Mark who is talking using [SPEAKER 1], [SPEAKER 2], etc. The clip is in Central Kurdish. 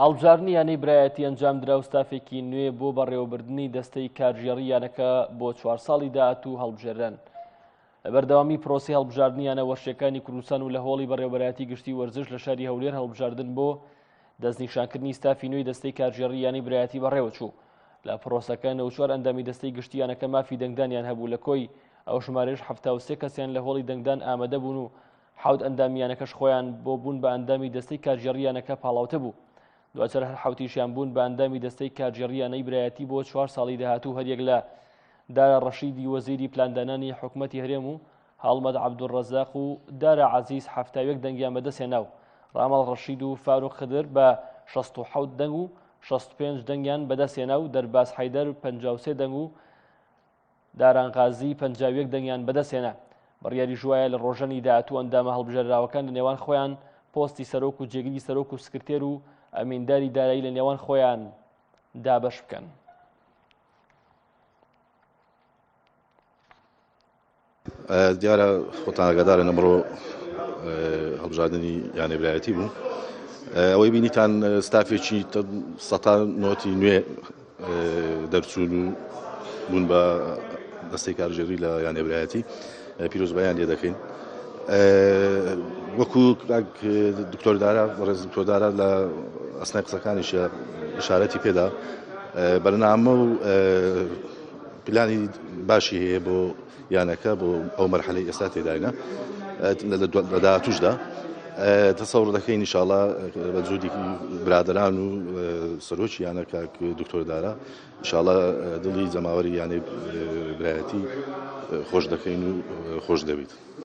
[SPEAKER 1] هەڵبژاردنی یانەی برایەتی ئەنجامدرا و ستافێکی نوێ بۆ بەڕێوەبردنی دەستەی کارگێڕی یانەکە بۆ چوار ساڵی داهاتوو هەڵبژێرران. لە بەردەوامی پرۆسەی هەڵبژاردنی یانە وەرشیەکانی کوردستان و لە هۆڵی بەڕێوەبەرایەتی گشتی وەرزش لە شاری هەولێر هەڵبژاردن بۆ دەستنیشانکردنی ستافی نوێی دەستەی کارگێڕی یانەی برایەتی بەڕێوەچوو. لە پرۆسەکە 94 ئەندامی دەستەی گشتی یانەکە مافی دەنگدانیان هەبوو لە کۆی ئەو ژمارەیەش 73 کەسیان لە هۆڵی دەنگدان ئامادە بوون و حەوت ئەندامی یانەکەش خۆیان بۆ بوون بە ئەندامی دەستەی کارگێڕی یانەکە پاڵاوتە بوو. دواتر هەر حەوتیشیان بوون بە ئەندامی دەستەی کارگێڕی یانەی برایەتی بۆ چوار ساڵی داهاتوو هەریەک لە دارا ڕەشیدی وەزیری پلاندانانی حکومەتی هەرێم و هەڵمەت عەبدولڕەزاق و دارا عەزیز 71 دەنگیان بەدەستهێنا و ڕاماڵ ڕەشید و فاروق خدر بە 67 دەنگ و 65 دەنگیان بەدەستهێنا و دەرباز حەیدەر 53 دەنگ و داران غازی 51 دەنگیان بەدەستهێنا. بڕیاریش وایە لە ڕۆژانی داهاتوو ئەندامە هەڵبژێرراوەکان لە نێوان خۆیان پۆستی سەرۆک و جێگری سەرۆک و سکرتێر و ئەمینداری دارایی لە نێوان خۆیان دابەش بکەن.
[SPEAKER 2] دیارە خۆتان ئاگادارن ئەمڕۆ هەڵبژاردنی یانەی برایەتی بوو ئەوەی بینیتان ستافێکی سەتا نۆتی نوێ دەرچوون و بوون بە دەستەی کارگێڕی لە یانەی برایەتی پیرۆزبایان لێ دەکەین وەکو دکتۆر دارا بەڕێز دکتۆر دارا لە ئەسنای قسەکانیش ئشارەتی پێدا بەرنامە و پلانی باشی هەیە بۆ یانەکە بۆ ئەو مەرحەلەی ئێستا تێداینە لە داهاتوشدا تەسەوڕ دەکەین ئینشاڵا بە جودی برادران و سەرۆکی یانە کاک دکتۆر دارا ئینشاڵا دڵی جەماوەری یانەی برایەتی خۆش دەکەین و خۆش دەبیت.